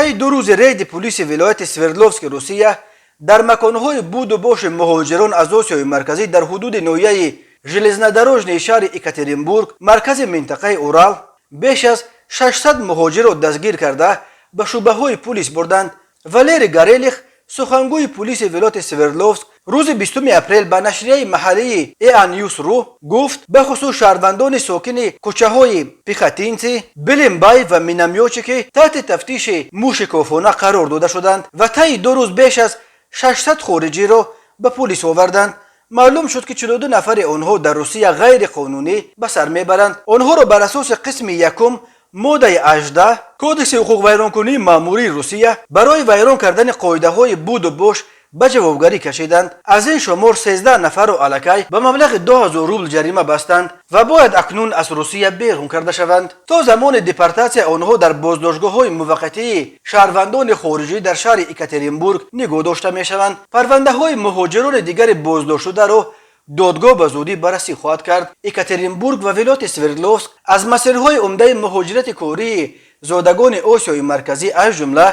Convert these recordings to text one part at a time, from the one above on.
Таи 2 рӯзи рейди пулиси вилояти Свердловски Русия дар маконҳои буду боши муҳоҷирон аз Осиёи Марказӣ дар ҳудуди ноҳияи Железнодорожный шаҳри Екатеринбург, маркази минтақаи Урал, беш аз 600 муҳоҷирро дастгир карда, ба шӯъбаҳои пулис бурданд. Валерий Горелих, сухангӯи пулиси вилояти Свердловск, рӯзи 20 апрел ба нашрияи маҳаллии ЭА Ньюс ру гуфт, бахусус шаҳрвандони сокини кӯчаҳои Пехотинцы, Билимбай ва Миномётчики таҳти тафтиши мушикофона қарор дода шуданд ва таи 2 рӯз беш аз 600 хориҷиро ба пулис оварданд. Маълум шуд, ки 42 нафари онҳо дар Русия ғайриқонунӣ ба сар мебаранд. Онҳоро бар асоси қисми якум моддаи 18 Кодекси ҳуқуқвайронкунии маъмурии Русия барои вайрон кардани қоидаҳои буду бош ба ҷавобгарӣ кашиданд. Аз ин шумор 13 нафарро аллакай ба маблағи 2000 рубл ҷарима бастанд ва бояд акнун аз Русия берун карда шаванд. То замони депортатсия онҳо дар боздоштгоҳҳои муваққатии шаҳрвандони хориҷӣ дар шаҳри Екатеринбург нигоҳ дошта мешаванд. Парвандаҳои муҳоҷирони дигари боздоштшударо додгоҳ ба зудӣ баррасӣ хоҳад кард. Екатеринбург ва вилояти Свердловск аз масирҳои умдаи муҳоҷирати кории зодагони Осиёи Марказӣ, аз ҷумла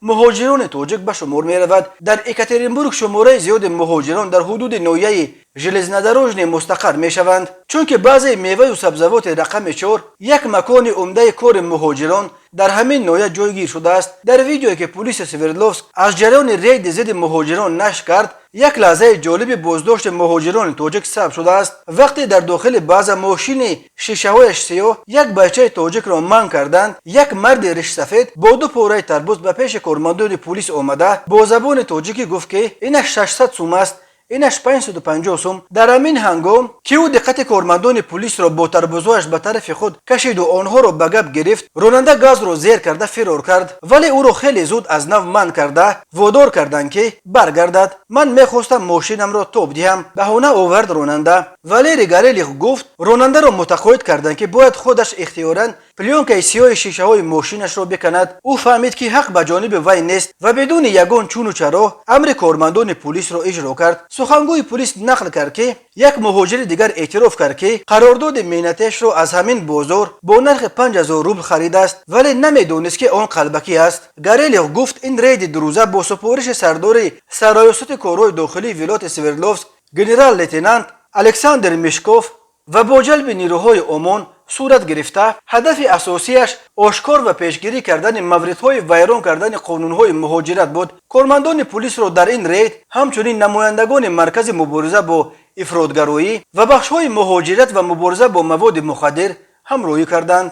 муҳоҷирони тоҷик, ба шумор меравад. Дар Екатеринбург шумораи зиёди муҳоҷирон дар ҳудуди ноҳияи Железнодорожный мустақар мешаванд, чунки базаи меваю сабзавоти рақами 4, як макони умдаи кори муҳоҷирон, дар ҳамин ноҳия ҷойгир шудааст. Дар видеое, ки пулиси Свердловск аз ҷараёни рейди зидди муҳоҷирон нашр кард, як лаҳзаи ҷолиби боздошти муҳоҷирони тоҷик сабт шудааст. Вақте дар дохили база мошини шишаҳояш сиёҳ як бачаи тоҷикро манъ карданд, як марди ришсафед бо ду пораи тарбуз ба пеши кормандони пулис омада, бо забони тоҷикӣ гуфт, ки инаш 600 сум аст, инаш 550 сум. Дар ҳамин ҳангом, ки ӯ диққати кормандони пулисро бо тарбузҳояш ба тарафи худ кашиду онҳоро ба гап гирифт, ронанда газро зер карда фирор кард, вале ӯро хеле зуд аз нав манъ карда, водор карданд, ки баргардад. «Ман мехостам мошинамро тоб диҳам», баҳона овард ронанда. Валерий Горелих гуфт, ронандаро мутақоид карданд, ки бояд худаш ихтиёран плёнкаи сиёҳи шишаҳои мошинашро биканад. Ӯ фаҳмид, ки ҳақ ба ҷониби вай нест ва бидуни ягон чуну чаро амри кормандони пулисро иҷро кард. Сухангӯи пулис нақл кард, ки як муҳоҷири дигар эътироф кард, ки қарордоди меҳнатиашро аз ҳамин бозор бо нархи 5000 рубл харидааст, вале намедонист, ки он қалбакӣ аст. Горелих гуфт, ин рейди дурӯза бо супориши сардори Сарраёсати корҳои дохилии вилояти Свердловск генерал-лейтенант Александр Мешков ва бо ҷалби нирӯҳои ОМОН сурат гирифта, ҳадафи асосияш ошкор ва пешгирӣ кардани мавридҳои вайрон кардани қонунҳои муҳоҷират буд. Кормандони пулисро дар ин рейд ҳамчунин намояндагони Маркази мубориза бо ифротгароӣ ва бахшҳои муҳоҷират ва мубориза бо маводи мухаддир ҳамроҳӣ карданд.